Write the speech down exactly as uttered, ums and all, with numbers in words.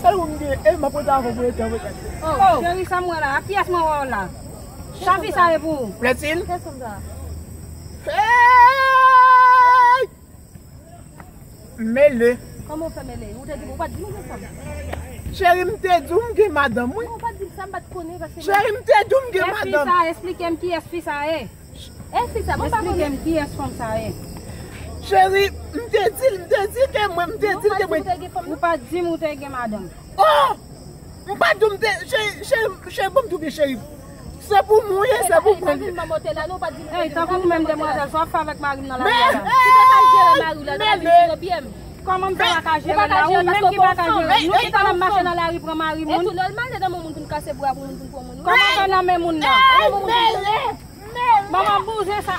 Sèl ou m gen, e m ap rete avè w pou etan, pou etan. Oh, cheri, sa m wè la? Ak kiyès mwen wè w la? Sa fi sa ye pou ou? Platin? Kiyès fanm sa? Hey! Mele. Kòman w fè mele? Ou te di, ou pa t di m ou gen fanm. Cheri, m te di w m gen madanm, wi. Non, ou pa t di m sa, m pa t konnen, paske... Cheri, m te di w m gen madanm. Kiyès fi sa? Esplike m kiyès fi sa ye. E fi sa, bon, pa konnen. Esplike m kiyès fanm sa ye. Cheri, m te di l, m te di l ke mwen, m te di l ke mwen. Ou pa t di m ou te gen madanm. Oh! M pa di w m te, cheri, cheri, cheri, bon, m touye cheri. Se pou mwen, se pou mwen. Ey, tankou ou menm demwazèl, sa w ap fè avèk mari m nan lari a la? Ou te ka jere mari w la, nan lari sou pye m. Kòman m fè pa ka jere l la? Ou menm ki pa ka jere l. Nou ki pa nan mache nan lari pran mari moun. E tou nòmal, se nan men moun pou n kase bra pou moun pou n pran moun. Kòman fè nan men moun nan? Manman bouzen sa.